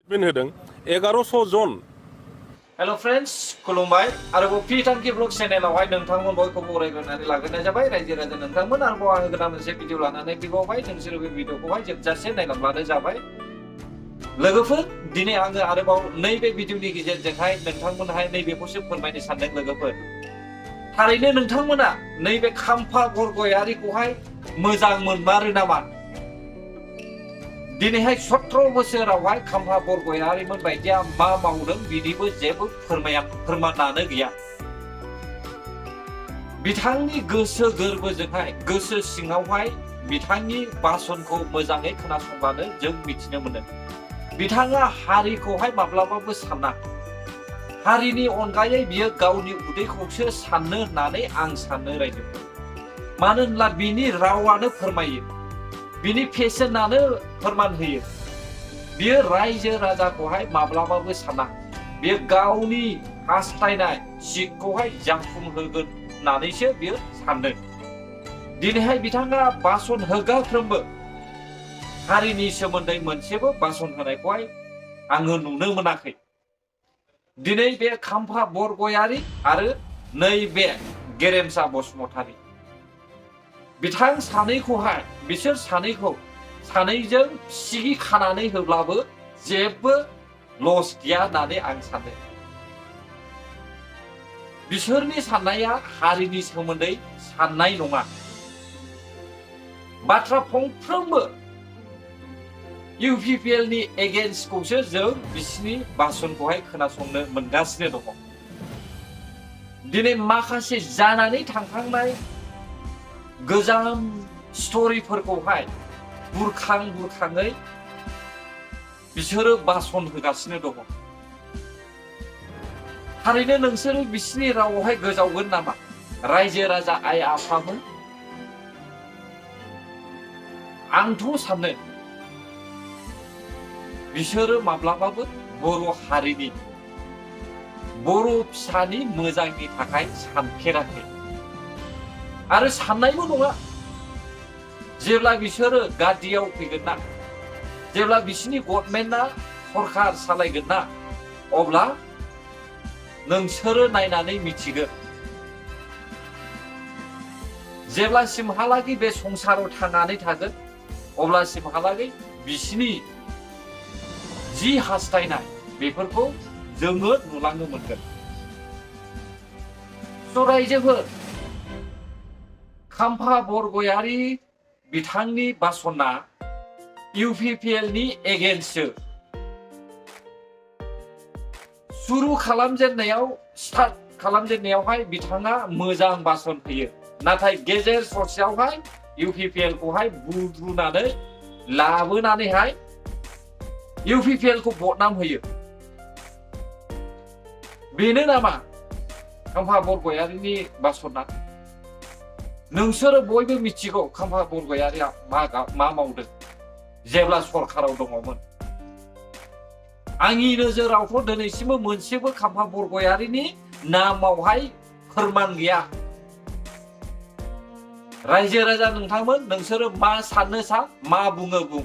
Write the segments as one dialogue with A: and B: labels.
A: होदों 1100 जन।
B: हेल' फ्रेंड्स खुलुमबाय आरोबाव पि थांखि ब्लग चेनेलावहाय नोंथांमोन बयखौबो बरायग्रोनानै लाग्रोनाय जाबाय रायजो राजा नोंथांमोन आरोबाव आङो गोदान मोनसे भिडिअ लानानै फैबावबाय नोंसोरो बे भिडिअखौहाय जोबजासे नायलांब्लानो जाबाय। लोगोफोर दिनै आङो आरोबाव नैबे भिडिअनि गेजेरजोंहाय नोंथांमोनहाय नैबेखौसो फोरमायनो सानदों लोगोफोर। थारैनो नोंथांमोना नैबे खाम्फा बरगयारिखौहाय मोजां मोनमारो नामा? दिनैहाय 17 बोसोरावहाय खाम्फा बरगयारिमोन बायदिया मा मावदों बिनिबो जेबो फोरमानानो गैया। बिथांनि गोसो गोरबोजोंहाय गोसो सिङावहाय बिथांनि भाषणखौ मोजाङै खोनासंबानो जों मिथिनो मोनो। बिथाङा हारिखौहाय माब्लाबाबो साना। हारिनि अनगायै बियो गावनि उदैखौसो साननो होननानै आं सानो रायजोफोर। मानो होनब्ला बिनि रावानो फोरमायो, बिनि फेशनानो फोरमान होयो। बियो रायजो राजाखौहाय माब्लाबाबो साना। बियो गावनि हास्थायनाय सिटखौहाय जाफुंहोगोन होननानैसो बियो सानदों। दिनैहाय बिथाङा भाषण होगाफ्रोमबो हारिनि सोमोन्दै मोनसेबो भाषण होनायखौहाय आङो नुनो मोनाखै। दिनै बे खाम्फा बरगयारि आरो नैबे गेरेमसा बसुमतारी बिथां सानैखौहाय बिसोर सानैजों सिगि खानानै होब्लाबो जेबो लस गैया होननानै आं सानो। बिसोरनि साननाया हारिनि सोमोन्दै साननाय नङा। बाथ्रा फंफ्रोमबो इउपिपिएलनि एगेन्स्टखौसो जों बिसिनि भाषणखौहाय खोनासंनो मोनगासिनो दङ। दिनै माखासे जानानै थांखांनाय गोजाम स्ट'रिफोरखौहाय बुरखाङै बिसोरो भाषण होगासिनो दङ। थारैनो नोंसोरो बिसिनि रावावहाय गोजावगोन नामा? रायजो राजा आइ आफामोन, आंथ' सानो बिसोरो माब्लाबाबो बर' हारिनि बर' फिसानि मोजांनि थाखाय सानफेराखै आरो साननायबो नङा। जेब्ला बिसोरो गादियाव फैगोन ना, जेब्ला बिसिनि गभर्नमेन्टआ सरखार सालायगोन ना, अब्ला नोंसोरो नायनानै मिथिगोन। जेब्लासिमहालागै बे संसाराव थांनानै थागोन अब्लासिमहालागै बिसिनि जि हास्थायनाय बेफोरखौ जोङो नुलांनो मोनगोन। स' रायजोफोर, खाम्फा बरगयारि बिथांनि भाषणआ इउपिपिएलनि एगेन्स्टसो। स्टार्ट खालामजेननायावहाय बिथाङा मोजां भाषण होयो, नाथाय गेजेर ससेयावहाय इउपिपिएलखौहाय बुद्रुनानै लाबोनानैहाय इउपिपिएलखौ बदनाम होयो। बेनो नामा खाम्फा बरगयारिनि भाषणआ? नोंसोरो बयबो मिथिगौ खाम्फा बरगयारिया मा मावदों जेब्ला सरखाराव दङमोन। आंनि नोजोरावथ' दिनैसिमबो मोनसेबो खाम्फा बरगयारिनि नामावहाय फोरमान गैया। रायजो राजा नोंथांमोन, नोंसोरो मा साननो सान, मा बुङो बुं।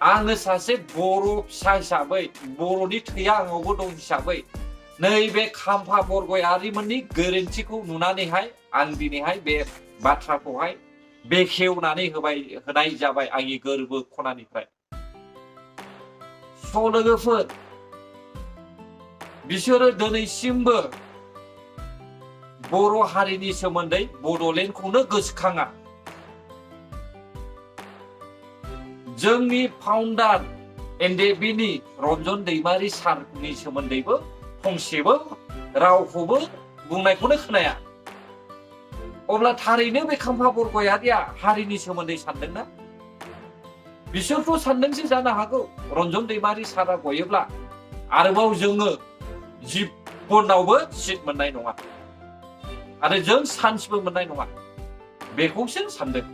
B: आङो सासे बर' फिसा हिसाबै, बर'नि थैया आंनावबो दं हिसाबै नैबे खाम्फा बरगयारिमोननि गोरोन्थिखौ नुनानैहाय आं दिनैहाय बे बाथ्राखौहाय बेखेवनानै होनाय जाबाय आंनि गोरबो खनानिफ्राय। स' लोगोफोर, बिसोरो दिनैसिमबो बर' हारिनि सोमोन्दै बड'लेण्डखौनो गोसोखाङा। जोंनि फाउन्डार एनडेबिनि रन्जन दैमारि सारनि सोमोन्दैबो फंसेबो रावखौबो बुंनायखौनो खोनाया। अब्ला थारैनो बे खाम्फा बरगयारिया हारिनि सोमोन्दै सानदोंना? बिसोरथ' सानदोंसो जानो हागौ रन्जन दैमारि सारा गयोब्ला आरोबाव जोङो जिबनावबो सिट मोननाय नङा आरो जों चान्सबो मोननाय नङा, बेखौसो सानदों।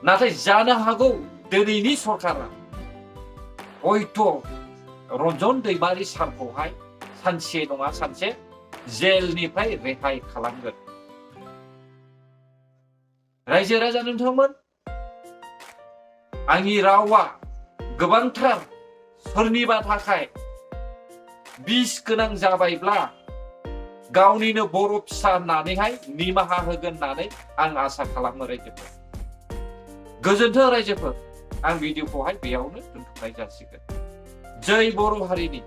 B: नाथाय जानो हागौ दिनैनि सरकारा हयथ' रन्जन दैमारि सारखौहाय सानसे नङा सानसे जेलनिफ्राय रेहाय खालामगोन। रायजो राजा नोंथांमोन, आंनि रावा गोबांथार सोरनिबा थाखाय बिस गोनां जाबायब्ला गावनिनो बर' फिसा होननानैहाय निमाहा होगोन होननानै आं आसा खालामो रायजोफोर। गोजोन्थों रायजोफोर। आं भिडिअखौहाय बेयावनो दोनथ'नाय जासिगोन। जय बर' हारिनि